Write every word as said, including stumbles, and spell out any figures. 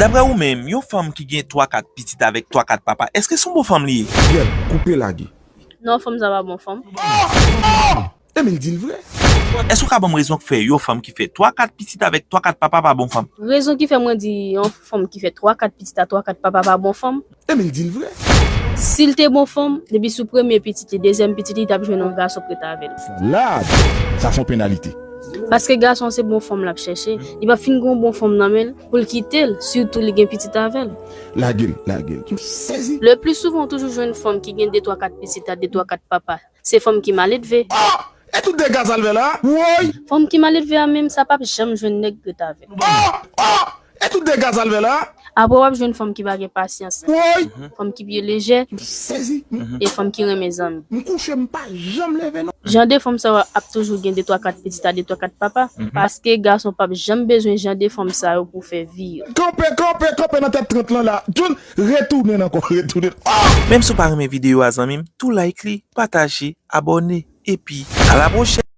Daprè ou menm, yon fanm ki gen twa kat pitit avèk twa kat papa, èske se yon bon fanm li ye? Gèl, koupe lage. Non, fanm sa pa bon fanm. Emil di l vre. Èske w ka ban m rezon k fè yon fanm ki fè twa kat pitit avèk twa kat papa pa bon fanm? Rezon ki fè mwen di yon fanm ki fè twa kat pitit a twa kat papa pa bon fanm. Emil di l vre. Si l te bon fanm, depi sou premye pitit li, dezyèm pitit li, t ap jwenn yon gason prete avè l. Lad, sa se yon penalite. Paske gason se bon fanm l ap chèche. Li p ap fin gen yon bon fanm nan men l pou l kite l, sitou li gen pitit avè l. Lage l, lage l. M sezi. Le pli souvan, ou toujou jwenn fanm ki gen de twa kat pitit a de twa kat papa. Se fanm ki maledve. E tout dega sa l fè la? Woy! Fanm ki maledve a menm, sa p ap janm jwenn nèg ret avè l. E tout dega sa l fè la? Apre w ap jwenn fanm ki pa gen pasyans, Woy! Fanm ki pye lejè, M sezi. E fanm ki renmen zanmi. M kouche, m pa janm leve non. Jan de fanm sa yo ap toujou gen de twa kat pitit a de twa kat papa. Paske gason p ap janm bezwen jan de fanm sa yo pou fè vi yo. Kanpe, kanpe, kanpe nan tèt trant lan la. John, retounen ankò, retounen. Menm si w pa renmen videyo a zanmi m, tou like li, pataje, abòne, epi a la pwochèn.